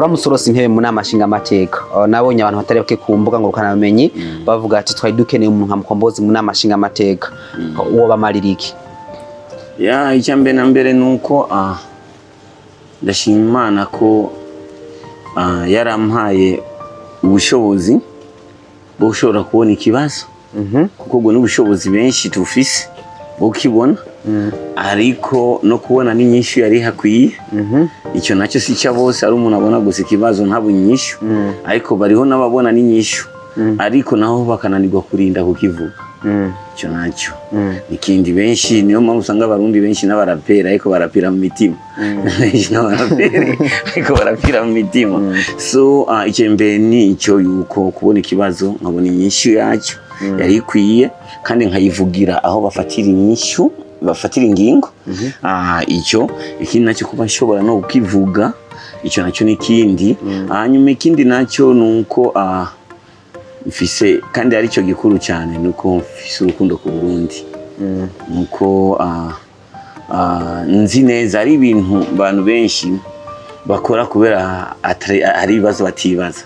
Uramutse urose intebe mu nama nshingamateka, nabonye abantu batari bake ku mbuga ngurukanabumenyi bavuga ati twari dukeneye umuntu nka Mkombozi mu nama nshingamateka. Uwo bamarira iki? Ya, icya mbere na mbere ni uko ndashima Imana ko yarampaye ubushobozi bwo gushobora kubona ikibazo, kuko ubwo n'ubushobozi benshi tufise bwo kukibona, ariko no kubona n'inyishu yari hakwiye. Icyo nacyo si cya bose, ari umuntu abona gusa ikibazo ntabone inyishu, ariko bariho n'ababona n'inyishu, ariko naho bakananirwa kurinda kukivuga. Icyo nacyo ikindi, benshi, niyo mpamvu usanga Abarundi benshi n'abaraperi, ariko barapira mu mitima, benshi n'abaraperi ariko barapira mu mitima. So icyo mbere ni icyo, yuko kubona ikibazo nkabona inyishu yacyo yari ikwiye, kandi nkayivugira aho bafatira inyishu, bafatira ingingo. Icyo ikindi nacyo, kuba nshobora no kukivuga, icyo nacyo ni ikindi. Hanyuma ikindi nacyo ni uko mfise, kandi aricyo gikuru cyane, ni uko mfise urukundo ku Burundi, nuko nzi neza ari ibintu abantu benshi bakora kubera hari ibibazo batibaza.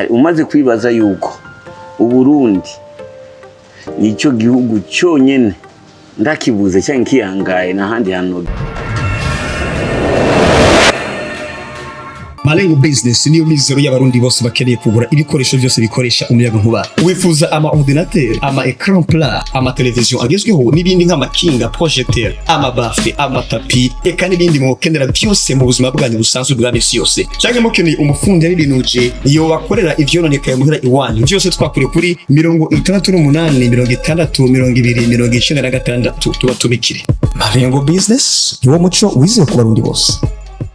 Umaze kwibaza yuko Uburundi nicyo gihugu cyonyine ndakibuze cyangwa kiyangaye n'ahandi hantu. Malengo Business niyo mizero y'Abarundi bose bakeneye kugura ibikoresho byose bikoresha umuyaga nkuba. Wifuza ama ordinateur, ama écran plat, ama television agezweho n'ibindi nk'amakinga, projecteur, ama baffle, amatapi, eka n'ibindi mukenera byose mu buzima bwanyu busanzwe bwa misi yose. Cyangwa mukeneye umufundi yabibinuje iyo bakorera ivyononekaye muhira iwanyu. Byose twakure kuri 68 60 20 96, tubatumikire. Malengo Business niwo muco wizewe ku Barundi bose.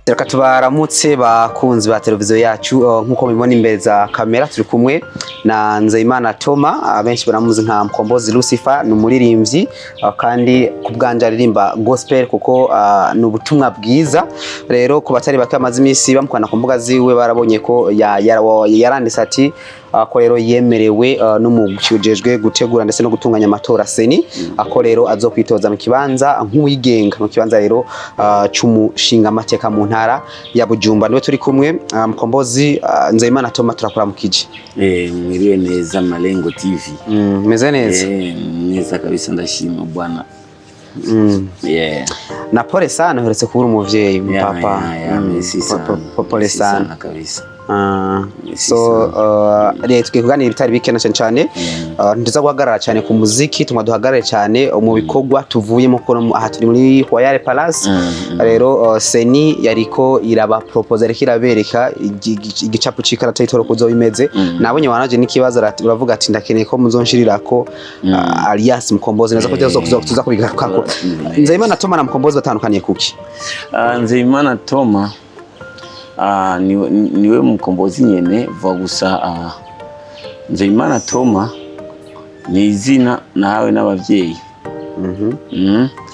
Reka tubaramutse, bakunzi ba televiziyo yacu. Nk'uko mubibona imbere za kamera, turi kumwe na Nzeyimana Toma, abenshi baramuzi nka Mkombozi Lucifer. Ni umuririmbyi, kandi ku bwanje aririmba gospel, kuko ni ubutumwa bwiza. Rero ku batari bake bamaze iminsi bamukwana ku mbuga ziwe, barabonye ko yaranditse ati ko rero yemerewe n'umugwi ujejwe gutegura ndetse no gutunganya amatora, CENI, ako rero azokwitoza mu kibanza nk'uwigenga, mu kibanza rero c'umushinga amateka mu ntara ya Bujumbura. Niwe turi kumwe. Mkombozi Nzeyimana Toma, turakuramukije. Mwiriwe neza, Malengo TV. Meze neza? Neza kabisa, ndashima bwana. Yeah. Na pole sana, uherutse kubura umuvyeyi, papa. Yeah, merci sana. Pole Merci sana. sana kabisa. Merci So sana. Rero tugiye kuganira ibitari bike, na cyane cyane ntiza guhagarara cyane ku muziki, tuma duhagarare cyane mu bikorwa tuvuyemo, kuko aha turi muri Royal Palace. Rero CENI yariko iraba propose, yariko irabereka igicapu c'ikarata y'itora uko uzoba imeze. Nabonye wanaje n'ikibazo, uravuga ati ndakeneye ko muzonshirirako alias Mkombozi neza ko tuza kubigarukako. Nzeyimana Toma na Mkombozi batandukaniye kuki? Nzeyimana Toma niwe Mkombozi nyene vuga gusa. Nzeyimana Toma ni izina nahawe n'abavyeyi.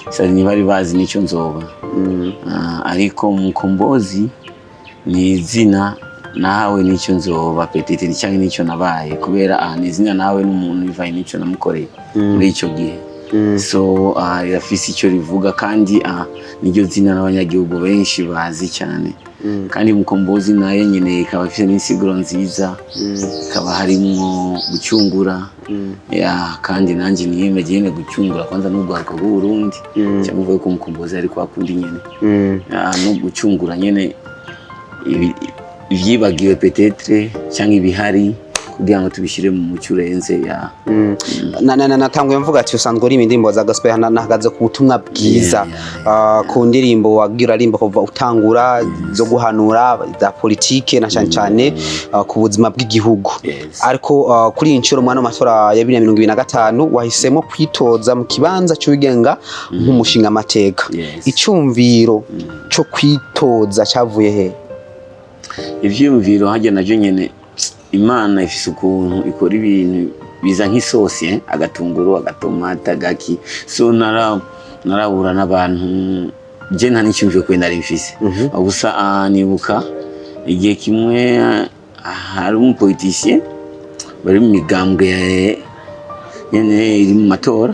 Sa ntibari bazi nico nzoba. Ariko Mkombozi ni izina nahawe n'icyo nzoba peut-être cyangwa n'icyo nabaye, kubera ni izina nahawe n'umuntu bivanye n'icyo namukoreye muri icyo gihe. So rirafise icyo rivuga, kandi niryo zina n'abanyagihugu benshi bazi cyane. Kandi Mukombozi nayo nyine ikaba ifite n'insiguro nziza, ikaba harimwo gucyungura ya, kandi nanjye niyemeje nyine gucyungura kwanza n'urwaruka rw'Uburundi, cyangwa uvuge ko Mukombozi ari kwa kundi nyine ya, no gucyungura nyine ibyibagiwe peut-être cyangwa ibihari, kugira ngo tubishyire mu mucyo urenze ya. Natanguye mvuga ati usanzwe uri indirimbo za gospel, nahagaze ku butumwa bwiza. Ku ndirimbo wagiye urarimba kuva utangura, zo guhanura, za politike, na cyane cyane ku buzima bw'igihugu. Ariko kuri iyi nshuro, mwana w'amatora ya 2025, wahisemo kwitoza mu kibanza cy'uwigenga nk'umushinga amateka. Icyumviro cyo kwitoza cyavuye he? Ivyiyumviro hajya navyo nyene, Imana ifise ukuntu ikora ibintu biza nk'isosi, eh? Agatunguru, agatomata, agaki. So narahura n'abantu, je nta n'icyumviro kwe nari mfise gusa. Nibuka igihe kimwe hari umupoliticien bari mu migambwe nyene iri mu matora,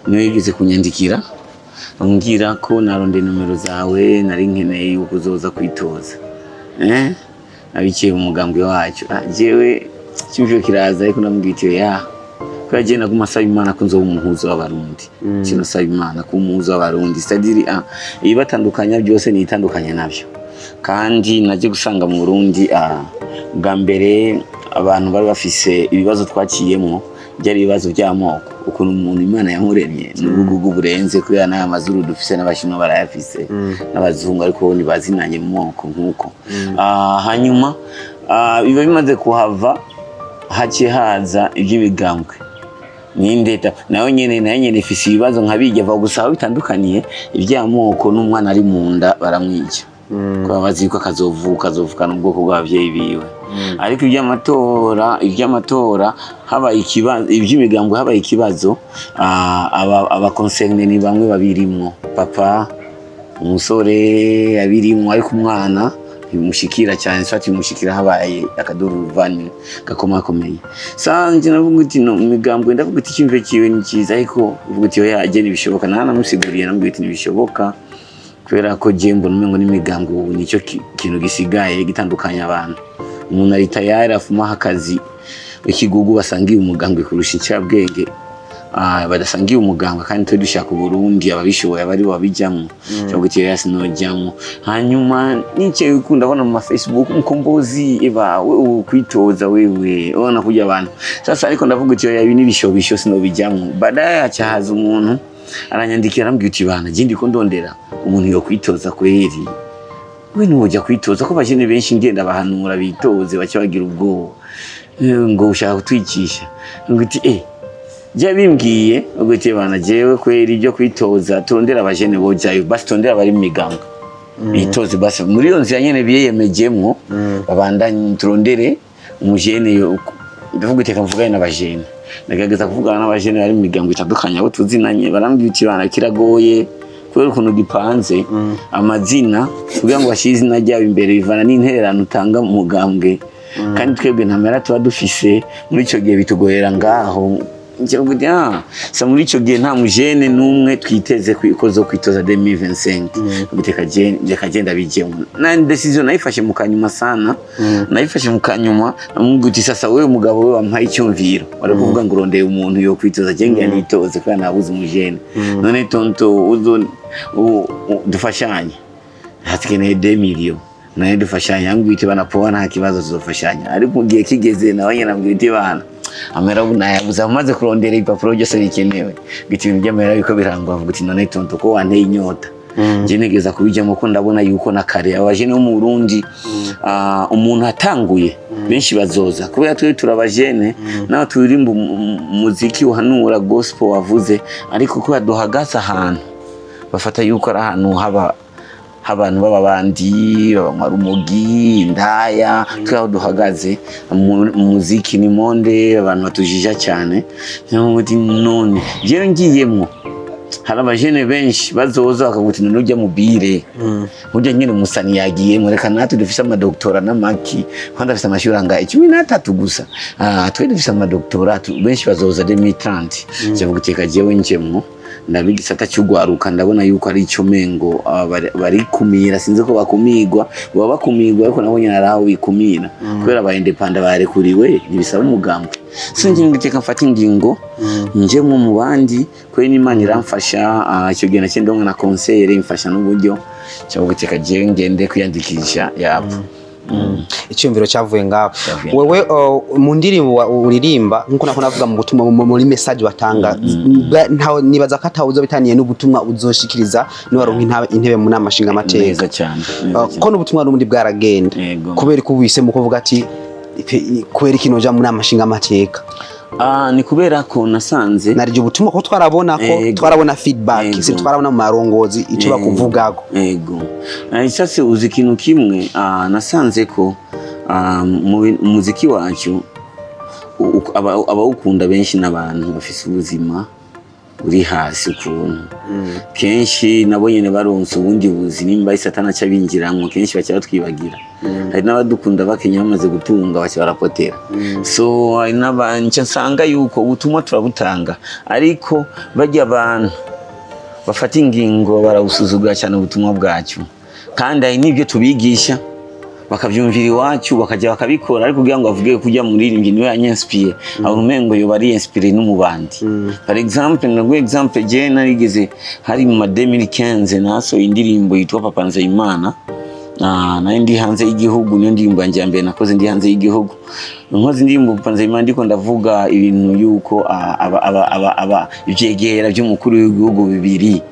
niwe yigeze kunyandikira ambwira ko narondeye nomero zawe, nari nkeneye yuko uzoza kwitoza, eh? Abiciye mu mugambwe wacu. Jewe cyumviro kiraza, ariko ndamubwira iti ya kubera jewe naguma asaba Imana ko nzoba umuhuza w'Abarundi. Kino asaba Imana kuba umuhuza w'Abarundi, c'est-à-dire ibibatandukanya byose nitandukanye navyo. Kandi naje gusanga mu Burundi, bwa mbere abantu bari bafise ibibazo twaciyemwo, byari ibibazo by'amoko, ukuntu umuntu Imana yamuremye n'ubugugu burenze, kubera n'aya mazuru dufise n'Abashinwa barayafise n'Abazungu, ariko ntibazinanye mu moko nk'uko. Hanyuma biba bimaze kuhava, haciye haza iby'imigambwe n'indeta, nayo nyene ifise ibibazo nka bijya va gusa. Aho bitandukaniye, iby'amoko n'umwana ari mu nda baramwica, kuba bazi ko akazovuka azovukana ubwoko bw'abavyeyi biwe. Ariko iby'amatora habaye ikibazo, iby'imigambwe habaye ikibazo, aba concernés ni bamwe babirimwo, papa umusore abirimwo, ariko umwana bimushikira cyane, swati bimushikira habaye akaduruvani gakomakomeye. Sanje navuga uti no imigambwe, ndavuga uti icyumviro kiwe ni cyiza, ariko uvuga uti oya, je ntibishoboka. Nanamusiguriye, namubwira uti ntibishoboka, kubera ko je mbona umengo n'imigambwe ubu nicyo kintu gisigaye gitandukanya abantu. Umuntu ari tayari afumaho akazi ikigugu basangiye umugambwe kurusha incabwenge badasangiye umugambwe. Kandi twe dushaka Uburundi ababishoboye abari babijamwo, cyangwa uti oya, sinojamwo. Hanyuma nicaye ukunda ndabona mu ma Facebook Mkombozi eba wewe kwitoza, wewe ubona kurya abantu sasa. Ariko ndavuga uti oya, ibi nibishobisho, sinobijamwo. Baadaye haca haza umuntu aranyandikira, arambwira uti bana, je ndiko ndondera umuntu yo kwitoza kweri, we ntiwojya kwitoza ko bajene benshi ngenda bahanura bitoze baca bagira ubwoba. Ngo ushaka kutwicisha, ngo uti je bimbwiye ubwo uti bana, jewe kweri ibyo kwitoza, turondera abajene bojayo basi, turondera abari mu migambwe bitoze basi muri iyo nzira nyene biyemejemwo, babandanye, turondere umujene ndavuga uti reka mvugane n'abajene. Ndagerageza kuvugana n'abajene bari mu migambwe itandukanye abo tuzinanye, barambwira uti bana, kiragoye kubera ukuntu gipanze amazina, kugira ngo bashyire izina ryabo imbere bivana n'intererano utanga mu mugambwe, kandi twebwe nta mahera tuba dufise muri icyo gihe, bitugohera ngaho. Ngira uti, sa muri icyo gihe nta mujene n'umwe twiteze ko zo kwitoza 2025. Reka reka genda bijyemo. Na décision nayifashe mu kanyuma sana, nayifashe mu kanyuma. Namubwira uti sasa wewe mugabo we wampaye icyumviro, wari kuvuga ngo urondeye umuntu yo kwitoza, je ngira nitoze kubera nabuze umujene. None tonto uzo dufashanye, hatikeneye 2 millions naye dufashanya. Yambwiye uti bana, poa, nta kibazo, tuzofashanya. Ariko mu gihe kigeze nawe nyine ambwira uti bana, amahera ubu nayabuze, amaze kurondera ibipapuro byose bikenewe, ngiti ibintu by'amahera biriko birangwa. Avuga uti none tonto ko wanteye inyota, nje ntegereza kubijyamo, ko ndabona yuko na kare abajene bo mu Burundi, umuntu atanguye benshi bazoza, kubera twe turabajene nawe turirimba umuziki uhanura, gospel wavuze, ariko kubera duhagaze ahantu bafata yuko ari ahantu haba abantu b'ababandi babanywa rumogi, indaya, twe aho duhagaze mu muziki ni monde, abantu batujija cyane. Nkavuga uti none jewe ngiyemwo, hari abajene benshi bazoza bakavuga uti none ujya mu bire burya nyine umusani yagiyemwo, reka natwe dufise amadoktora n'amaki, kandi afise amashuri angahe? 13 gusa. Twe dufise amadoktora, benshi bazoza 2030. Ndavuga uti reka jewe njemwo, ndaba igisata cy'ugwaruka, ndabona yuko ari icyo mengo barikumira, sinzi ko bakumigwa, baba bakumigwa, ariko nabo nyine hari aho bikumira kubera aba indépendants barekuriwe, ntibisaba umugambi. Sinzi, ngiteka mfata ingingo njemwo mu bandi kubera n'Imana iramfasha. Icyo gihe naciye ndonka na conseil imfasha n'uburyo cyangwa guteka jewe ngende kwiyandikisha yapfa. Icyumviro cyavuye ngaho. Cyavuye. Wewe mu ndirimbo uririmba, nkuko nako navuga mu butumwa muri message watanga, ntawe nibaza ko atawe uzobitaniye n'ubutumwa uzoshikiriza niwaronka intebe mu nama nshingamateka. Neza cyane, neza cyane. Ko n'ubutumwa n'ubundi bwaragenda. Yego. Kubera ko ubuhisemo kuvuga ati kubera iki noja mu nama nshingamateka? Ni kubera ko nasanze Naryo ubutumwa ko twarabona ko twarabona feedback, si twarabona mu marongozi icyo bakuvugako. Ego. Sasa uzi ikintu kimwe, nasanze ko mu muziki wacu abawukunda benshi n'abantu bafise ubuzima buri hasi ukuntu. Kenshi nabo nyene baronse ubundi buzi, nimba isatana aca binjiramwo, kenshi baca batwibagira. Hari n'abadukunda bakenya bamaze gutunga baca barapotera. So hari n'abantu nsanga yuko ubutumwa turabutanga, ariko barya abantu bafata ingingo barawusuzugura cyane ubutumwa bwacu, kandi hari n'ibyo tubigisha. Bakavyumvira iwacu, bakajya bakabikora, ariko kugira ngo avuge kujya muririmbyi niwe yanyinspire, abo umengo yoba ari inspiré n'umubandi. Par exemple, ndaguha exemple, je narigeze hari mu ma 2015 nasohoye indirimbo yitwa Papa Nzeyimana. Nari ndi hanze y'igihugu, niyo ndirimbo yanjye ya mbere nakoze ndi hanze y'igihugu. Nkoze indirimbo Papa Nzeyimana, ndiko ndavuga ibintu yuko aba ivyegera by'umukuru w'igihugu bibiri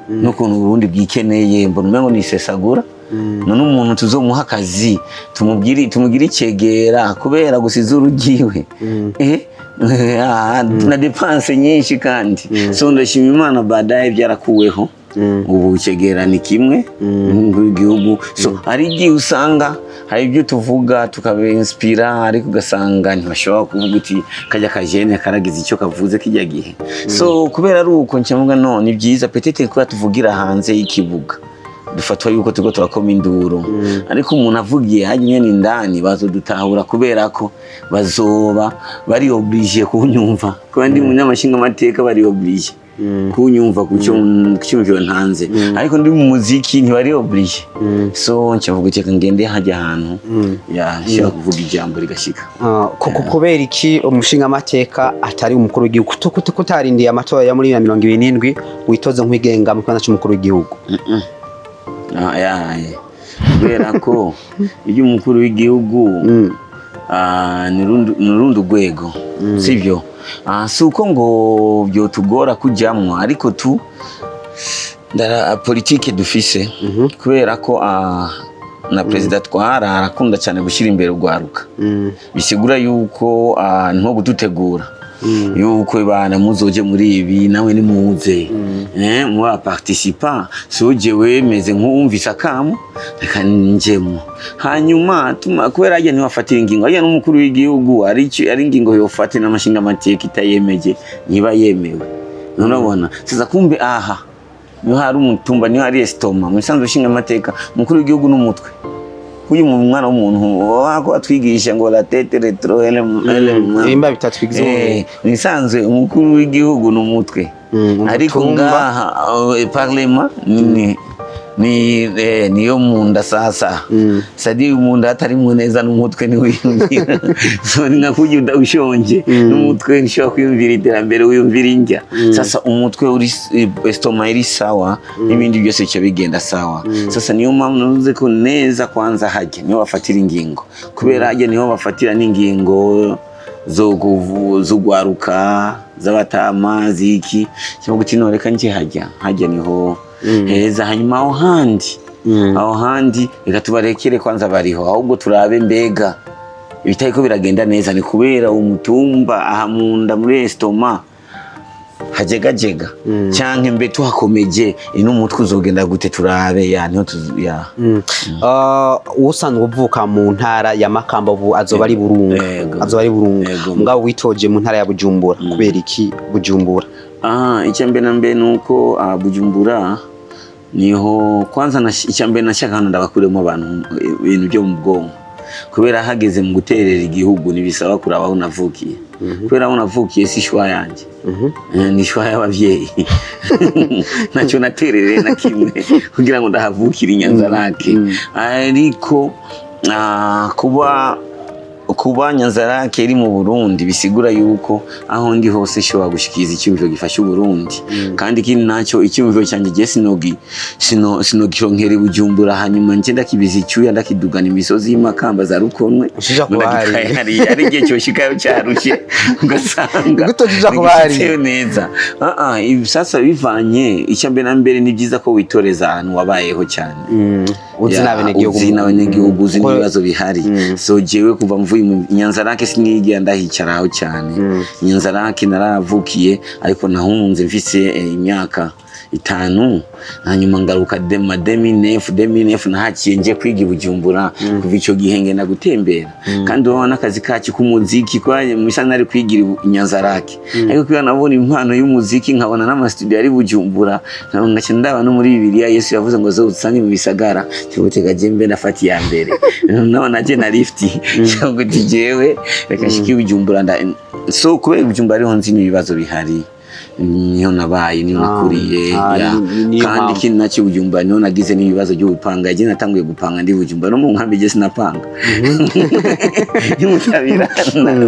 n'ukuntu Burundi bwikeneye, mbona umengo nisesagura. None umuntu tuzomuha akazi, tumubwire, tumugire icegera kubera gusa izuru ryiwe, na dépenses nyinshi kandi. So ndashima Imana, baadaye byarakuweho, ubu icegera ni kimwe n'umukuru w'igihugu. So hari igihe usanga hari ibyo tuvuga tukabinspira, ariko ugasanga ntibashobora kuvuga uti kajya kajene karagize icyo kavuze kijya gihe. So kubera ari uko ncavuga no ni byiza, peut-être kuba tuvugira hanze y'ikibuga dufatwa yuko turiko turakoma induru, ariko umuntu avugiye hajya nyene indani bazodutahura, kubera ko bazoba bari obligé kunyumva, kuba ndi munyamashinga amateka bari obligé kunyumva ku cyumviro ntanze, ariko ndi mu muziki ntibari obligé. So ncavuga reka ngende hajya ahantu ya nshobora kuvuga ijambo rigashika. Kubera iki umushingamateka atari umukuru w'igihugu? Kutarindiye amatora ya muri 2027 witoze nk'wigenga mu kibanza c'umukuru w'igihugu? Ah, ya. Kubera ko ibyo umukuru w'igihugu ni urundi rwego, sibyo? Si uko ngo byotugora kujyamwo, ariko tu ndara politike dufise, kubera ko na perezida twara arakunda cyane gushyira imbere urwaruka, bisigura yuko nko kudutegura yuko bana muzoje muri ibi, nawe nimuze muba participant. So jewe meze nk'uwumvise akamo, reka njemo. Hanyuma kubera harya ntiwafatira ingingo, harya n'umukuru w'igihugu ari ingingo yofata n'amashinga amateka itayemeje ntiba yemewe. None sasa kumbe aha niho hari umutumba, niho hari estomac. Mu isanzwe nshinga amateka, umukuru w'igihugu n'umutwe uyu mu mwana w'umuntu wako atwigisha ngo la tête retro ele ele. Ibihimba bitatu bigize umubiri. Mu isanzwe umukuru w'igihugu ni umutwe, ariko umutumba. Ngaha parlement ni niyo munda sasa. Sadi munda hatarimwo neza n'umutwe ntiwiyumvira. So ni nka kurya ushonje, n'umutwe ntushobora kwiyumvira iterambere, wiyumvira indya. Sasa umutwe uri estomac iri sawa, n'ibindi byose bica bigenda sawa. Sasa niyo mpamvu navuze ko neza kwanza hajya niho bafatira ingingo, kubera hajya niho bafatira n'ingingo zo gwaruka, z'abatama, ziki cyangwa guti no reka nje hajya, hajya niho heza. Hanyuma aho handi, aho handi reka tubarekere kwanza bariho, ahubwo turabe mbega ibitariko biragenda neza ni kubera umutumba aha munda muri estomac hajegajega, canke mbe tuhakomeje ino umutwe uzogenda gute, turabe ya niho ya. Usanzwe uvuka mu ntara ya Makamba, ubu azoba ari Burunga. Yego. Azoba ari Burunga. Yego. Mugabo witoje mu ntara ya Bujumbura, kubera iki Bujumbura? Icya mbere na mbere ni uko Bujumbura niho kwanza icya mbere nashaka hano ndabakuremo abantu ibintu byo mu bwonko, kubera hageze mu guterera igihugu ntibisaba kuraba aho navukiye, kubera aho navukiye si choix yanjye. Ni choix y'abavyeyi, ntacyo naterereye na kimwe kugira ngo ndahavukire i Nyanzarake. Ariko kuba Nyanzarake iri mu Burundi bisigura yuko aho ndi hose nshobora gushikiriza icyumviro gifasha Uburundi. Kandi ikindi nacyo, icyumviro cyanjye gihe sinogi sino sinogironkera i Bujumbura, hanyuma nje ndakibiza icyuya, ndakidugana imisozi y'Imakamba za Rukonwe. Ushija kuba hariya. Hariya ari igihe cyoshikayo cyarushye, ugasanga Gute tuja kuba hariya? ntigishitseyo neza. Ibi sasa bivanye, icya mbere na mbere ni byiza ko witoreza ahantu wabayeho cyane. Uzi Ya, n'abenegihugu. uzi n'abenegihugu, uzi Kuko- n'ibibazo bihari. So jewe kuva mvuye mu Nyanzarake sinigera ndahicaraho cyane. Nyanzarake naravukiye, ariko nahunze mfise imyaka 5, hanyuma ngaruka dema 2009. 2009 nahaciye nje kwiga i Bujumbura. Kuva ico gihe ngenda gutembera, kandi urabona n'akazi kacu k'umuziki kwa misa nari kwigira i Nyanzarake, ariko kubera nabona impano y'umuziki, nkabona n'amastudio ari Bujumbura, ngaca ndaba no muri Bibiliya Yesu yavuze ngo zo usange mu bisagara, cyangwa je mbe ndafata iya mbere nabona je na lift, cyangwa uti jewe reka nshike i Bujumbura. So kubera i Bujumbura ariho nzi n'ibibazo bihari. Niho nabaye, niho nakuriye. Ah, Ya. niyo Kandi mpamvu. ikindi nacyo, Bujumbura niho nagize n'ibibazo byo gupanga. Igihe natanguye gupanga ndi Bujumbura, no mu nkambi je sinapanga, ntimutabira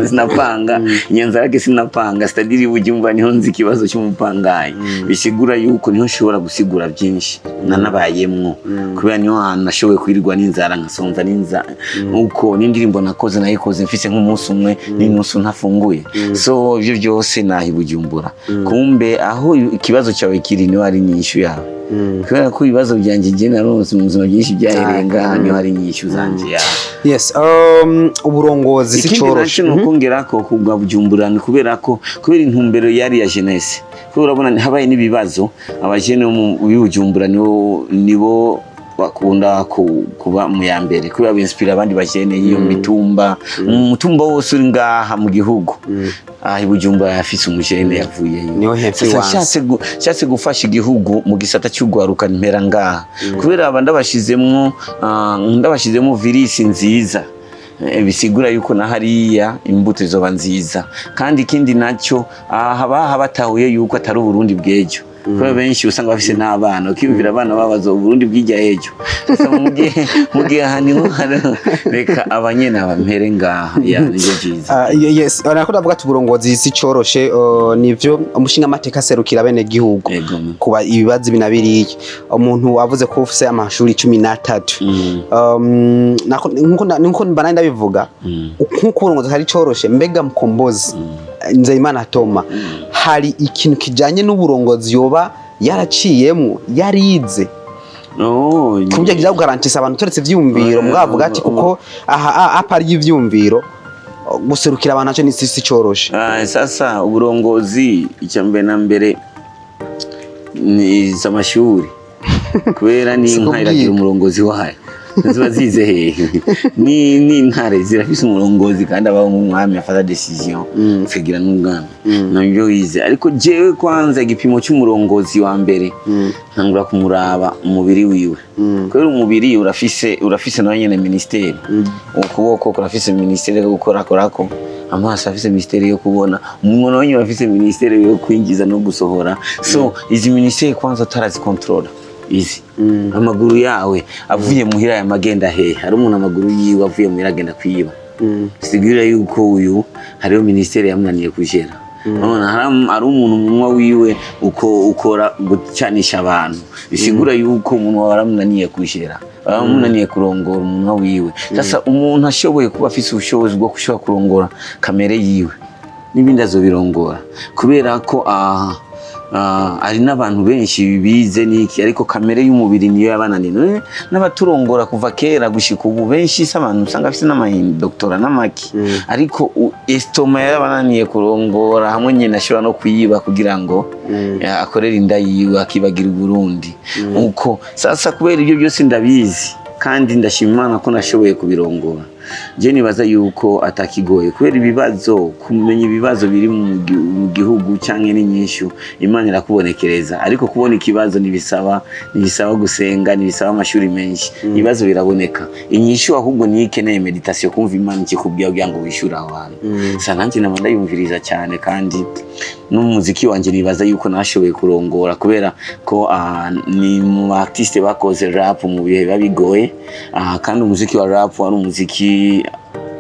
sinapanga, Nyanzarake sinapanga, c'est-à-dire Bujumbura niho nzi ikibazo cy'umupangayi. Bisigura yuko niho nshobora gusigura byinshi nanabayemwo, kubera niho hantu nashoboye kwirirwa n'inzara, nkasonza n'inzara, uko n'indirimbo nakoze nayikoze mfise nk'umunsi umwe n'inusu ntafunguye. So ibyo byose nahi Bujumbura. Kumbe aho ikibazo cyawe kiri niho hari inyishu yawe, kubera ko ibibazo byanjye njye naronse mu buzima byinshi byahereye ngaha, niho hari inyishu zanje yawe. Yes, uburongozi si Ikindi coroshe. nacyo ni ukongera ko kubwa Bujumbura ni kubera ko kubera intumbero yari ya jeunesse, kubera urabona habaye n'ibibazo, abajene bo mu Bujumbura nibo bakunda kuba mu ya mbere, kubera binspira abandi bajene y'iyo mitumba. Mu mutumba wose uri ngaha mu gihugu, aha i Bujumbura yafise umujene yavuyeyo. Niho Sasa influence. Nshatse gufasha igihugu mu gisata cy'ugwaruka, mpera ngaha, kubera aba ndabashizemwo virisi nziza. Bisigura yuko na hariya imbuto izoba nziza. Kandi ikindi nacyo, aha baha batahuye yuko atari Uburundi bw'ejo, kubera benshi usanga bafise n'abana, ukiyumvira abana babaza Uburundi bw'ijya ejo. Sasa mu gihe aha niho reka abanyene abampere ngaha, ya nivyo byiza. Ah, yes, nako ndavuga ati uburongozi si coroshe, nivyo umushinga amateka aserukira bene gihugu Yego. kuba ibibazo ibi na biriya. Umuntu wavuze ko ufise amashuri 13, nkuko mbana ndabivuga, nkuko uburongozi atari coroshe, mbega Mkombozi Nzeyimana Toma hari ikintu kijanye n'uburongozi yoba yaraciyemwo, yarize Oh, ku buryo kijya kugarantisa abantu turetse ivyumviro, mwavuga ati kuko aha apa ari ivyumviro, guserukira abantu naco ni si coroshe. Ah, sasa uburongozi, icya mbere na mbere ni amashuri, kubera n'inka Sikubwiga. iragira umurongozi wayo, ziba zize hehe? Ni n'intare zirafise umurongozi, kandi abaho nk'umwami afata décision, zikagira n'ubwami nabyo wize. Ariko jewe kwanza igipimo cy'umurongozi wa mbere, ntangura kumuraba umubiri wiwe, kubera umubiri urafise nawe nyene ministeri. Ukuboko kurafise ministeri yo gukorakorako, amaso afise ministeri yo kubona, umunwa nawe nyene urafise ministeri yo kwinjiza no gusohora. So izi ministeri kwanza utarazikontorora izi, amaguru yawe avuye muhira aya magenda hehe? Hari umuntu amaguru yiwe avuye muhira agenda kwiba, sigura yuko uyu hariho ministeri yamunaniye kujera. Urabona, hari umuntu umunwa wiwe uko ukora gucanisha abantu, bisigura yuko umunwa waramunaniye kujera, waramunaniye kurongora umunwa wiwe. Sasa umuntu ashoboye kuba afise ubushobozi bwo gushobora kurongora kamere yiwe, n'ibindi azobirongora, kubera ko hari n'abantu benshi bize niki, ariko kamere y'umubiri niyo yabananiye. None n'abaturongora kuva kera gushika ubu, benshi si abantu usanga afise n'amadoktora n'amaki, ariko estomac yarabananiye kurongora, hamwe nyine ashobora no kuyiba kugira ngo akorere inda yiwe, akibagira Uburundi uko. Sasa kubera ibyo byose ndabizi, kandi ndashima Imana ko nashoboye kubirongora. Je nibaza yuko atakigoye, kubera ibibazo, kumenya ibibazo biri mu gihugu canke n'inyishu, Imana irakubonekereza. Ariko kubona ikibazo ntibisaba gusenga, ntibisaba amashuri menshi. Ibibazo biraboneka, inyishu ahubwo niyo ikeneye méditation, kumva Imana ikikubwira kugira ngo wishyure aho hantu. Sa nanjye nama ndayumviriza cyane, kandi n'umuziki wanje nibaza yuko nashoboye kurongora, kubera ko ni mu artiste bakoze rap mu bihe biba bigoye. Kandi umuziki wa rap wari umuziki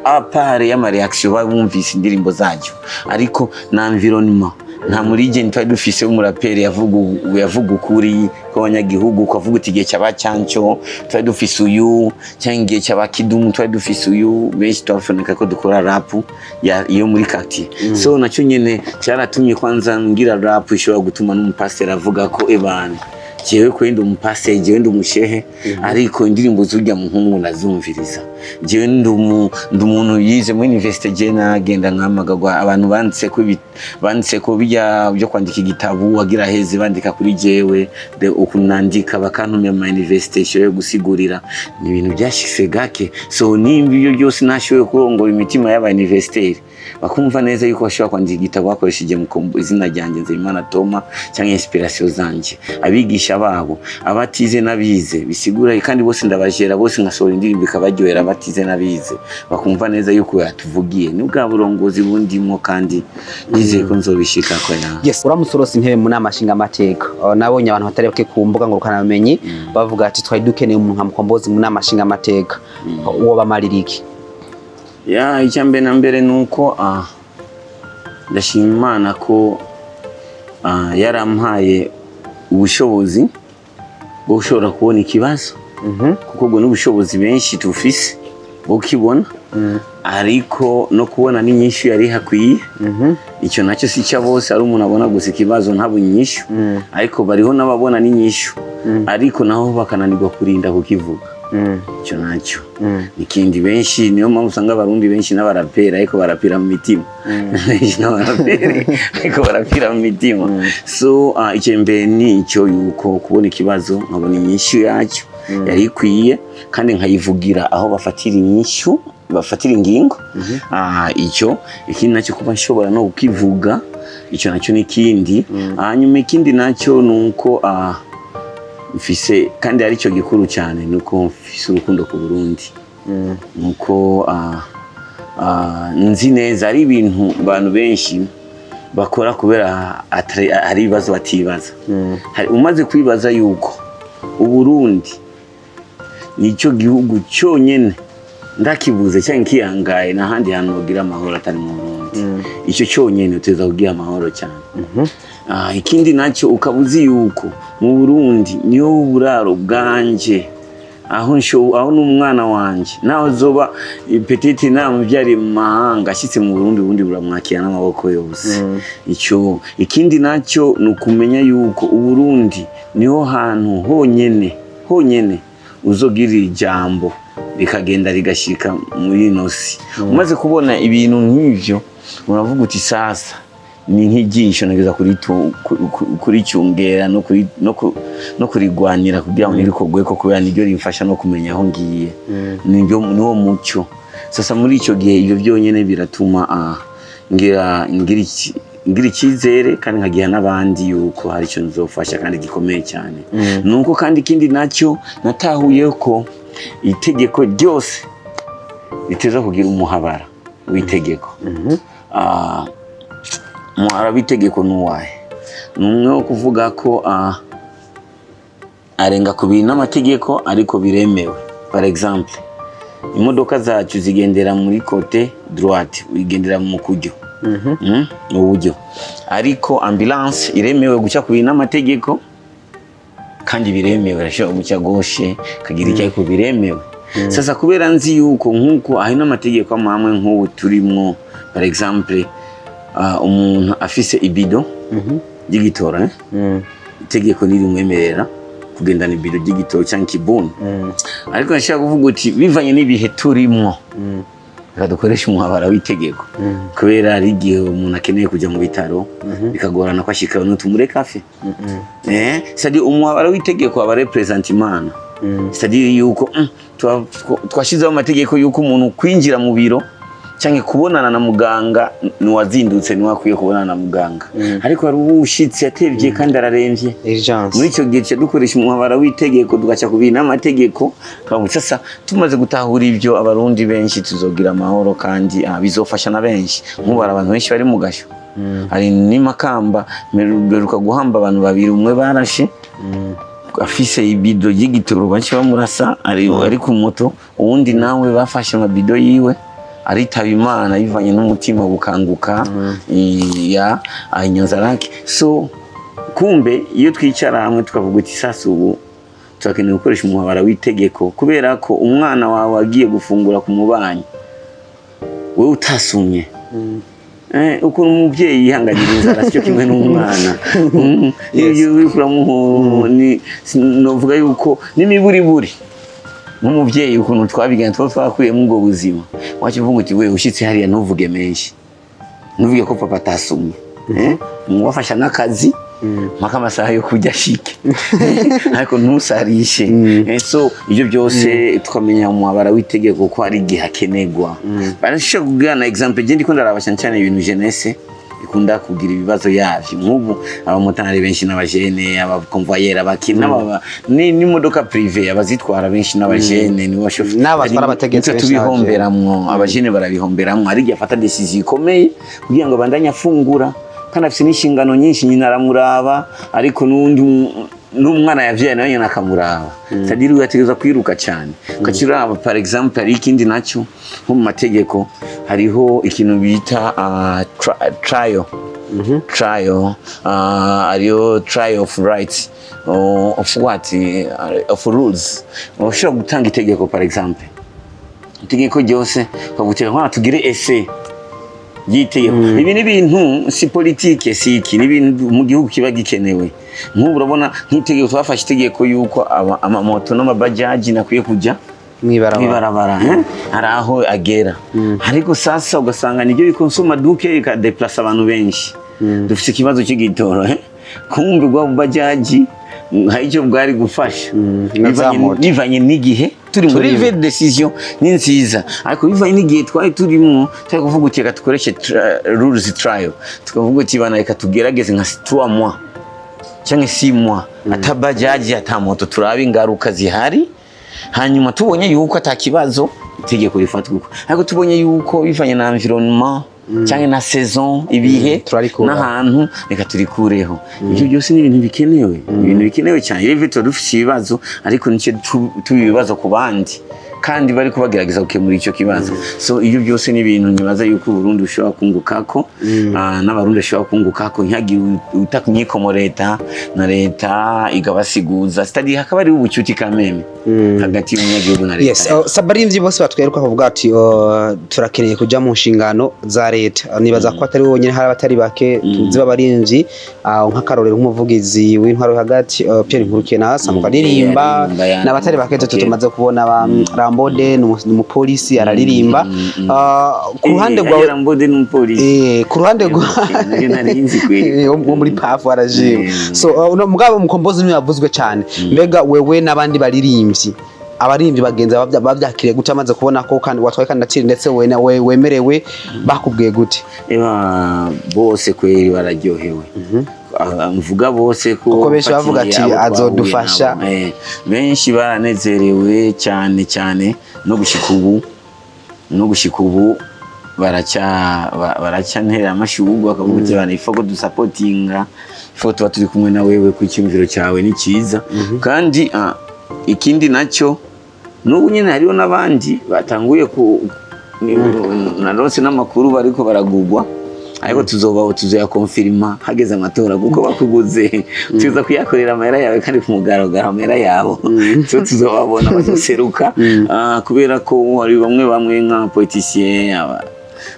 à part y'ama réaction bumvise indirimbo zacyo, ariko na environnement, nta murigeni twari dufise w'umuraperi yavuga ukuri kw'abanyagihugu, ukavuga uti igihe cyaba cyanco twari dufise uyu, cyangwa igihe cyaba Kidumu twari dufise uyu. Benshi twaboneka ko dukora rap iyo muri quartier. So nacyo nyene cyaratumye kwanza ngira rap ishobora gutuma n'umupasiteri avuga ko ebana, jewe kwenda umupasiteri, jewe ndi umushehe, ariko indirimbo z'urya muhungu ndazumviriza. Jewe ndi umuntu yize muri université, je nagenda nkamagagwa abantu banditse ko bijya byo kwandika igitabo wagira heze bandika kuri jewe ukuntu nandika, bakantumira mu université yo gusigurira. Ni ibintu byashitse gake. So nimba ibyo byose nashoboye kurongora imitima y'aba universitaire, bakumva neza yuko bashobora kwandika igitabo bakoresheje izina ryanjye Nzeyimana Toma cyangwa inspiration zanje, abigisha babo, abatize n'abize, bisigura kandi bose ndabajera bose, nkasohora indirimbo ikabaryohera. Abatize n'abize bakumva neza yuko yatuvugiye. Ni bwa burongozi bundimwo, kandi nizeye ko nzobishikako ya. Yes, uramutse urose intebe mu nama nshingamateka, nabonye abantu batari bake ku mbuga ngurukanabumenyi bavuga ati twari dukeneye umuntu nka Mukombozi mu nama nshingamateka. Uwo bamarira iki? Ya, icya mbere na mbere ni uko ndashima Imana ko yarampaye ubushobozi bwo gushobora kubona ikibazo, kuko ubwo n'ubushobozi benshi tufise bwo kukibona, ariko no kubona n'inyishu yari hakwiye. Icyo nacyo si cya bose. Ari umuntu abona gusa ikibazo ntabonye inyishu, ariko bariho n'ababona n'inyishu, ariko naho bakananirwa kurinda kukivuga. Icyo nacyo ikindi benshi, niyo mpamvu usanga Abarundi benshi n'abaraperi, ariko barapira mu mitima, benshi n'abaraperi ariko barapira mu mitima. So icyo mbere ni icyo, yuko kubona ikibazo nkabona inyishu yacyo yari ikwiye, kandi nkayivugira aho bafatira inyishu, bafatira ingingo. Icyo ikindi nacyo, kuba nshobora no kukivuga, icyo nacyo ni ikindi. Hanyuma ikindi nacyo ni uko mfise, kandi aricyo gikuru cyane, ni uko mfise urukundo ku Burundi, nuko nzi neza ari ibintu abantu benshi bakora kubera hari ibibazo batibaza. Umaze kwibaza yuko Uburundi nicyo gihugu cyonyine ndakibuze cyangwa kiyangaye, n'ahandi hantu hogira amahoro atari mu Burundi, icyo cyonyine uteza kugira amahoro cyane. Ikindi nacyo, ukaba uzi yuko mu Burundi niyo buraro bwanje, aho aho n'umwana wanje naho zoba petite namubyariye mu mahanga, ashyitse mu Burundi, ubundi buramwakira n'amaboko yose. Icyo ikindi nacyo ni ukumenya yuko Uburundi niho hantu honyene honyene uzogirira ijambo rikagenda rigashika muri ino si. Umaze kubona ibintu nk'ivyo, uravuga uti sasa ni nk'iryisho nageza kuricyungera no kurigwanira kugira ngo ntirikogweko, kubera niryo rimfasha no kumenya aho ngiye, niryo niwo mucyo. Sasa muri icyo gihe ibyo byonyine biratuma ngira icyizere, kandi nkagiha n'abandi yuko hari icyo nzofasha kandi gikomeye cyane. Nuko kandi ikindi nacyo, natahuye ko itegeko ryose riteza kugira umuhabara w'itegeko. Umuhabara w'itegeko ni uwahe? Ni umwe wo kuvuga ko arenga ku bintu n'amategeko, ariko biremewe. Par exemple, imodoka zacu zigendera muri côté droite, igendera mu kuryo, mu buryo, ariko ambulance iremewe guca ku bintu n'amategeko kandi biremewe, irashobora guca gauche kagira icyo, ariko biremewe. Sasa kubera nzi yuko nk'uko hari n'amategeko amwe amwe nk'ubu turimwo, par exemple umuntu afise ibido ry'igitoro, eh? Itegeko ntirimwemerera kugendana ibido ry'igitoro cyangwa ikibuni, ariko ndashaka kuvuga uti bivanye n'ibihe turimwo, reka dukoreshe umuhabara w'itegeko, kubera hari igihe umuntu akeneye kujya mu bitaro bikagorana ko ashika, nutumureka afe. C'est-à-dire umuhabara w'itegeko aba represent Imana, c'est-à-dire yuko twashizeho amategeko yuko umuntu kwinjira mu biro cyangwa kubonana na muganga nuwazindutse, niwe akwiye kubonana na muganga, ariko hari uwushitse yatevye kandi araremvye. Urgence. Muri icyo gihe tuca dukoresha umuhabara w'itegeko, tugaca ku bintu n'amategeko. Tukavuga sasa tumaze gutahura ibyo, Abarundi benshi tuzogira amahoro, kandi bizofasha na benshi. Nk'ubu hari abantu benshi bari mu gasho, hari n'imakamba mperuka guhamba abantu babiri, umwe barashe afise ibido ry'igitoro baca bamurasa ari ku moto, uwundi nawe bafashe amabido yiwe aritaba Imana bivanye n'umutima gukanguka ya Inyanzarake. So kumbe iyo twicara hamwe tukavuga uti sasa ubu turakeneye gukoresha umuhabara w'itegeko, kubera ko umwana wawe agiye gufungura ku mubanyi wewe utasumye, ukuntu umubyeyi yihanganira inzara sicyo kimwe n'umwana. Iyo uriko novuga yuko n'imiburiburi nk'umubyeyi ukuntu twabigana tuba twakuyemo ubwo buzima, wacu uvuga uti we ushyitse hariya ntuvuge menshi, ntuvuge ko papa atasumye, mubafasha n'akazi mpaka amasaha yo kurya ashike, ariko ntusarishe. So ibyo byose tukamenya umuhabara w'itegeko ko hari igihe hakenerwa. Barashobora kugira na exemple, je ndiko ndaraba cyane cyane ibintu jeunesse. Ikunda kugira ibibazo yavyo. Nk'ubu abamotari benshi n'abajene, abakonvoyeri, abakina n'imodoka privée, abazitwara benshi n'abajene, nibo bashoferi. N'abatwara abategetsi Nico benshi n'abajene. tubihomberamwo, abajene barabihomberamwo. Hari igihe afata décision ikomeye kugira ngo abandanye afungura, kandi afise n'inshingano nyinshi. Nyina aramuraba, ariko n'undi n'umwana yavyaye nawe nyine akamuraba, c'est-à-dire ugategerezwa kwiruka cyane ukakiraba. Par exemple, hari ikindi nacyo, nko mu mategeko hariho ikintu bita trial, hariho trial of rights, of what, of rules. Ushobora gutanga itegeko, par exemple itegeko ryose ukavuga nka tugire essai ry'itegeko. Ibi ni ibintu, si politike, si iki, ni ibintu mu gihugu kiba gikenewe. Nk'ubu urabona nk'itegeko twafashe, itegeko yuko amamoto n'amabajaji nakwiye kujya Mwibarabara. Mw'ibarabara, eh? Hari aho agera, ariko sasa ugasanga nibyo bikonsoma duke, bikadeplasa abantu benshi. Dufite ikibazo cy'igitoro, eh? Kumbe bwa bajaji hari icyo bwari gufasha. Na za moto. Bivanye n'igihe turi muri, Turimo. vraie décision ni nziza, ariko bivanye n'igihe twari turimo, twari kuvuga uti reka dukoreshe rules trial, tukavuga uti bana, reka tugerageze nka 3 mois cyangwa 6 mois ata bajaji, ata moto, turabe ingaruka zihari. Hanyuma tubonye yuko ata kibazo, itegeko rifatwa uko. Ariko tubonye yuko bivanye na environnement cyangwa na saison, ibihe Turarikuraho. n'ahantu, reka turikureho. Ibyo byose ni ibintu bikenewe, ibintu bikenewe cyane. Rero tuba dufite ibibazo, ariko nicyo tuba ibibazo ku bandi kandi bari kubagerageza gukemura icyo kibazo. So ibyo byose ni ibintu nyibaza yuko Uburundi bushobora kungukako, n'Abarundi bashobora kungukako, ntihagire utakunyikomo leta na leta ikabasiguza, c'est-à-dire hakaba hariho ubucuti kameme hagati y'umunyagihugu na leta. Yes, abaririmbyi bose batweruka kuvuga ati turakeneye kuja mu nshingano za leta. Nibaza ko atari wonyene, hari abatari bake tuzi b'abaririmbyi, nk'akarorero nk'umuvugizi w'intwaro yo hagati, Pierre Nkurukiye, nawe asanzwe aririmba. Aririmba, ya. N'abatari bake tumaze kubona ba Rambode, ni umupolisi, araririmba. Ku ruhande rwawe? Rambode ni umupolisi? Ku ruhande rwa Nari nari kweli. Wo muri PAF arajiwe. So uno mugabo Mukombozi niwe yavuzwe cyane. Mbega wewe n'abandi baririmbyi, abaririmbyi bagenzi bawe bavyakiriye gute amaze kubona ko kandi watwaye kandidatire, ndetse we nawe wemerewe, bakubwiye gute? Eba, bose kweli bararyohewe. Mvuga bose ko Kuko benshi bavuga ati, mfatiye abo twahuye "Azodufasha." nabo. Benshi baranezerewe cyane cyane, no gushika ubu baraca ntera amashurwe, bakavuga ati bana, ifo ko dusapotinga, ifo tuba turi kumwe na wewe, ku icyumviro cyawe ni cyiza. Kandi ikindi nacyo, n'ubu nyine hariho n'abandi batanguye ku narose n'amakuru bariko baragugwa, ariko tuzoba tuzoyakonfirima hageze amatora, kuko bakuguze tuza kuyakorera amahera yawe kandi ku mugaragaro, amahera yabo so tuzobabona bazoseruka. Kubera ko hari bamwe bamwe nka politicien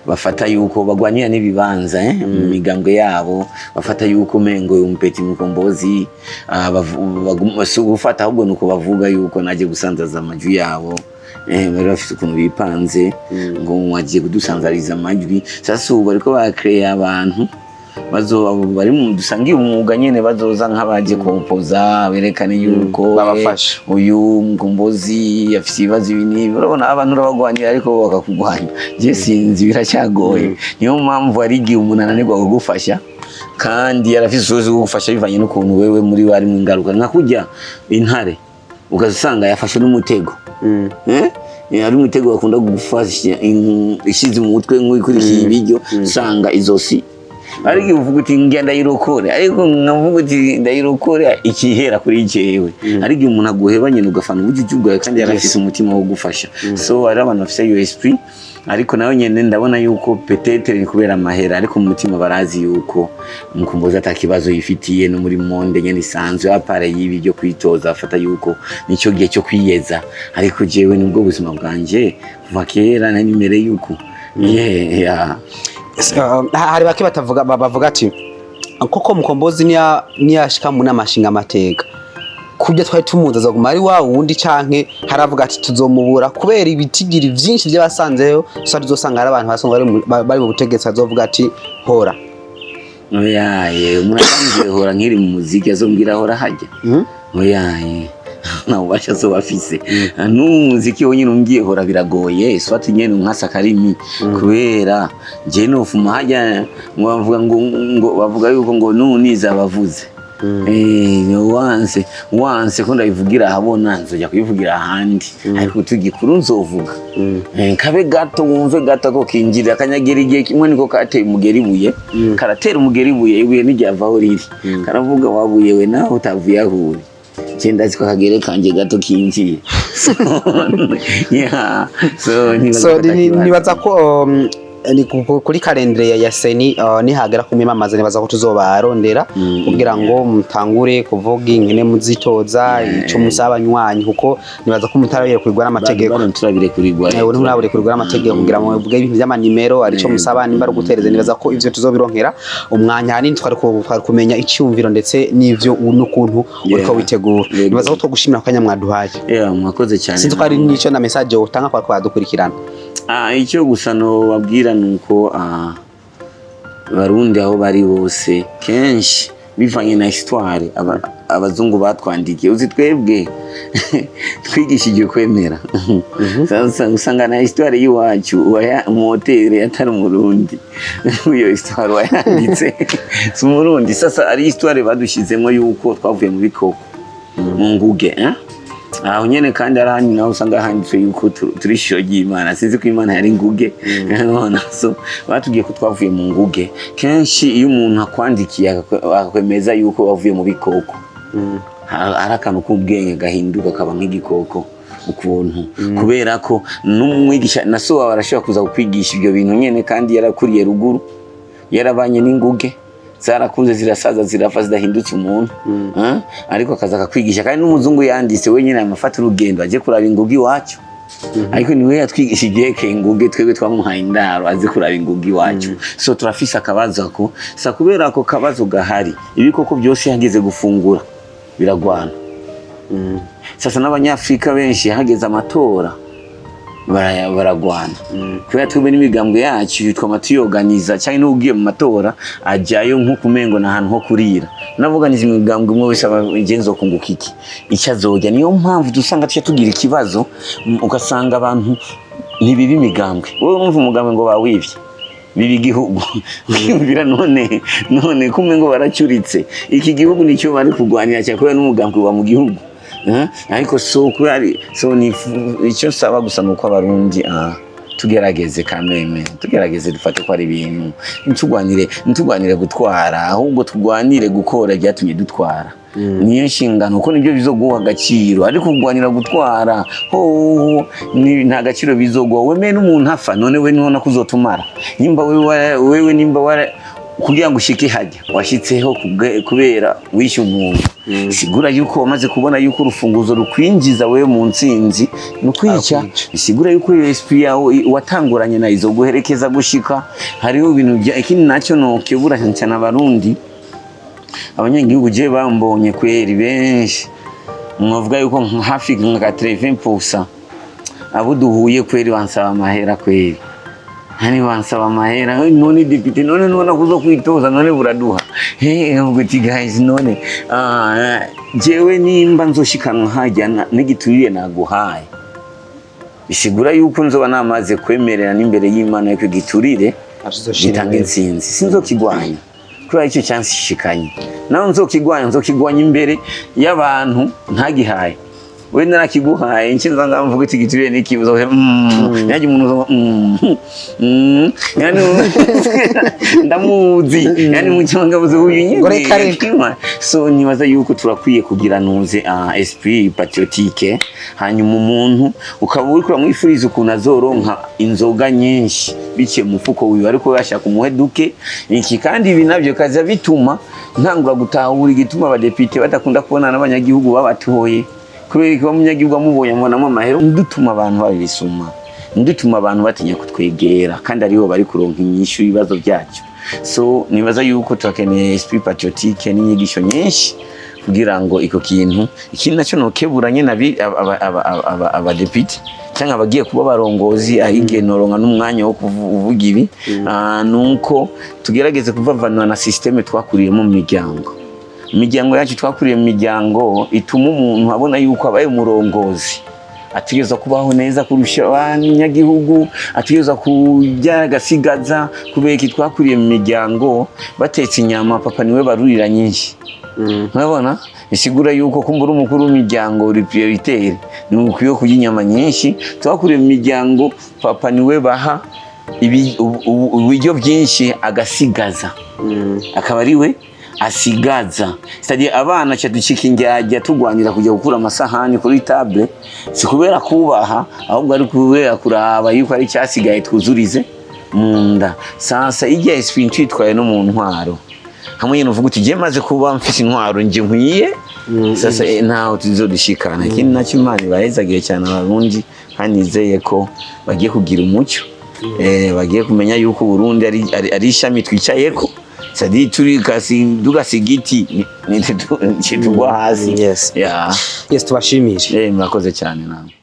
bafata yuko bagwanira n'ibibanza, mu migambwe yabo, bafata yuko mengo uyu mupeti Mukombozi, si ugufata, ahubwo nuko bavuga yuko naje gusanzaza amajwi yabo. Bari bafite ukuntu bipanze ngo wagiye kudusanzariza amajwi. Sasa ubu bariko bakreye abantu bazo bari mu dusangiye umwuga nyene, bazoza nk'abaje kompoza, berekane yuko Babafasha. Uyu Mukombozi afise ibibazo ibi n'ibi. Urabona abantu urabagwanira ariko bo bakakugwanya. Je sinzi, biracyagoye. Niyo mpamvu hari igihe umuntu ananirwa kugufasha kandi yarafise ubushobozi bwo kugufasha, bivanye n'ukuntu wewe muri we harimo ingaruka, nka kurya intare ugasanga yafashe n'umutego. Eh? Hari umutego bakunda gufasha ishize mu mutwe nk'ikurikiye ibiryo, usanga izosi. Ariko igihe uvuga uti ngira ndayirokore, ariko nkavuga uti ndayirokore ikihera kuri jewe. Ariko igihe umuntu aguheba nyine, ugafana ubujuju bwawe kandi yarafise umutima wo gufasha. So hari abantu bafise iyo esprit, ariko nawe nyene ndabona yuko peut-être ni kubera amahera, ariko mu mutima barazi yuko Mukombozi atakibazo yifitiye no muri monde nyene isanzwe, à part y'ibi byo kwitoza, afata yuko nicyo gihe cyo kwiyeza. Ariko jewe nibwo buzima bwanje kuva kera, nari mere yuko yeah. Hari bake batavuga, bavuga ati koko Mukombozi niyashika mu nama nshingamateka, kubyo twari tumuzi azaguma ari wa wundi, canke haravuga ati tuzomubura kubera ibitigiri vyinshi by'abasanzeyo, so tuzosanga hari abantu basanzwe bari mu butegetsi bazovuga ati hora. Oyaye, umuntu atambwiye hora nkiri mu muziki azombwira hora hajya. Oyaye, Nta bubasha azoba afise. N'umuziki wonyine umbwiye hora biragoye, soit nyene unkasa akarimi, kubera je nofuma hajya ngo bavuga ngo bavuga yuko ngo nuniza abavuze. Wanse ko ndabivugira ahabona, nzoja kubivugira ahandi, ariko tugikuru nzovuga. Kabe gato, wumve gato ko kinjira akanyagera. Igihe kimwe niko kateye umugeri ibuye, karatera umugeri ibuye, ibuye ntiryavaho riri, karavuga: "Wabuye we, naho utavuye aho uri, je ndazi ko akagere kanje gato kinjiye." So, yeah, so nibaza So ko atakibazo. Nibaza ko ni kuri calendrier ya CENI, nihagera kumwimamaza, nibaza ko tuzobarondera kugira ngo mutangure kuvuga ingene muzitoza, ico musaba abanywanyi, kuko nibaza ko mutarabirekurwa n'amategeko. Bano turabirekurirwa. Ewe, ntimuraburekurwa n'amategeko kugira ngo muvuge ibintu by'amanimero, arico musaba, nimba ari ugutereza. Nibaza ko ivyo tuzobironkera umwanya. Hanini twari kumenya icyumviro ndetse n'ivyo n'ukuntu uriko witegura. Nibaza ko twogushimira ku kanya mwaduhaye. Yeah, mwakoze cyane. Sinzi ko hari n'ico na message wotanga kwa twadukurikirana. Icyo gusa nobabwira ni uko Barundi aho bari bose, kenshi bivanye na histoire abazungu batwandikiye, uzi twebwe twigishije kwemera. Sasa usanga na histoire y'iwacu umuhoteli atari Umurundi, iyo histoire wayanditse si Umurundi. Sasa ari histoire badushizemo yuko twavuye mu bikoko, mu nguge, eh? Aho nyene kandi ari ahandi naho usanga handitswe yuko turi ishusho ry'Imana. Sinzi ko Imana yari nguge. Urabona? So batubwiye ko twavuye mu nguge. Kenshi iyo umuntu akwandikiye akakwemeza yuko wavuye mu bikoko, hari akantu k'ubwenge gahinduka kaba nk'igikoko ukuntu, kubera ko n'umwigisha na so wawe arashobora kuza kukwigisha ibyo bintu nyene, kandi yarakuriye ruguru, yarabanye n'inguge zarakuze, zirasaza, zirafa, zidahindutse umuntu. Ah, ariko akaza akakwigisha. Kandi n'umuzungu yanditse wenyine amafata urugendo aje kuraba inguge iwacu, ariko niwe yatwigisha igihe inguge, twebwe twamuhaye indaro azi kuraba inguge iwacu. So turafise akabazo ako sa kubera ako kabazo gahari, ibikoko byose hageze gufungura biragwana. Sasa n'Abanyafrika benshi hageze amatora baragwana, kubera twebwe n'imigambwe yacu twama tuyoganiza, cyangwa n'ugiye mu matora ajyayo nko kumengo ni ahantu ho kurira. Navuganiza imigambwe, umwe wese aba ngenzo kunguka iki, icyo azojya. Niyo mpamvu dusanga tuca tugira ikibazo, ugasanga abantu ntibiba imigambwe. Wowe urumva umugambwe ngo bawivye, biba igihugu, ukiyumvira none kumwe ngo baracuritse iki gihugu, nicyo bari kurwanira cyane kubera n'umugambwe uba mu gihugu. Ariko so kubera so ni icyo nsaba gusa nuko Abarundi tugerageze kameme, tugerageze dufate ko ari ibintu, ntitugwanire gutwara, ahubwo tugwanire gukora ibyatumye dutwara. Niyo nshingano, kuko nibyo bizoguha agaciro. Ariko kugwanira gutwara ho nta gaciro bizoguha. Wemeye n'umuntu afa, none we nubona ko uzotumara nimba wewe nimba kugira ngo ushike hajya washitseho kubera wishe umuntu, sigura yuko wamaze kubona yuko urufunguzo rukwinjiza wewe mu ntsinzi ni ukwica. Akwica. Bisigura yuko iyo esprit yawe watanguranye nayo izoguherekeza gushika. Hariho ibintu bya ikindi nacyo nokebura cyane Abarundi, abanyagihugu. Je bambonye kweri benshi mwavuga yuko hafi nka 80% abo duhuye kweri bansaba amahera, kweri hani bansaba amahera. "None depite, none nubona kuzo kwitoza, none buraduha he?" Nkavuga uti: "Guys, none jewe nimba nzoshikanwa hajya n'igiturire naguhaye, bisigura yuko nzoba namaze kwemerera n'imbere y'Imana yuko igiturire gitanga intsinzi. Sinzokigwanya kubera icyo cyanshikanye nawe. Nzokigwanya imbere y'abantu ntagihaye. We narakiguhaye, nce nza mvuga iti giturire n'ikibuzo, yaje umuntu uzo yani ndamuzi, yani mu cyonga uyu nyine." Ngo reka reka. Kima. So nibaza yuko turakwiye kugira nuze esprit patriotique, hanyuma umuntu ukaba uriko uramwifuriza ukuntu azoronka inzoga nyinshi biciye mu mufuko wiwe, ariko yashaka umuhe duke iki. Kandi ibi navyo kaza bituma ntangura gutahura igituma abadepite badakunda kubonana n'abanyagihugu babatoye, kubera ko umunyagihugu amubonye amubonamo amahera. Ndutuma abantu babisuma, ndutuma abantu batinya kutwegera, kandi aribo bari kuronka inyishu y'ibibazo byacu. So nibaza yuko turakeneye esprit patriotique n'inyigisho nyinshi kugira ngo iko kintu. Ikindi nacyo nokeburanye abadepite cyangwa abagiye kuba abarongozi, ahigiye noronka n'umwanya wo kuvuga ibi, nuko tugerageze kuvavanura na système twakuriyemo mu miryango. Imiryango yacu, twakuriye mu miryango ituma umuntu abona yuko abaye umurongozi ategerezwa kubaho neza kurusha abanyagihugu, ategerezwa kurya agasigaza. Kubera iki? Twakuriye mu miryango batetse inyama, papa niwe barurira nyinshi. Urabona, bisigura yuko kumbura umukuru w'imiryango uri prioritaire, ni ukwiye kurya inyama nyinshi. Twakuriye mu miryango papa niwe baha ibiryo byinshi agasigaza, akaba ari we asigaza. C'est-à-dire abana ca ducika indyarya, turwanira kujya gukura amasahani kuri table, si kubera kubaha, ahubwo ari kubera kuraba yuko ari cyasigaye twuzurize mu nda. Sasa ijya esprit twitwaye no mu ntwaro hamwe nyine, uvuga uti: "Je maze kuba mfise intwaro nje nkwiye." Sasa ntaho tuzodushikana. Ikindi nacyo, Imana ibahezagiye cyane Abarundi, kandi nizeye ko bagiye kugira umucyo, bagiye kumenya yuko Burundi ari ishami twicayeko, c'est-à-dire turi kasi tugasiga igiti tugwa hasi. Yes. Yeah. Yes, tubashimire. Murakoze cyane namwe.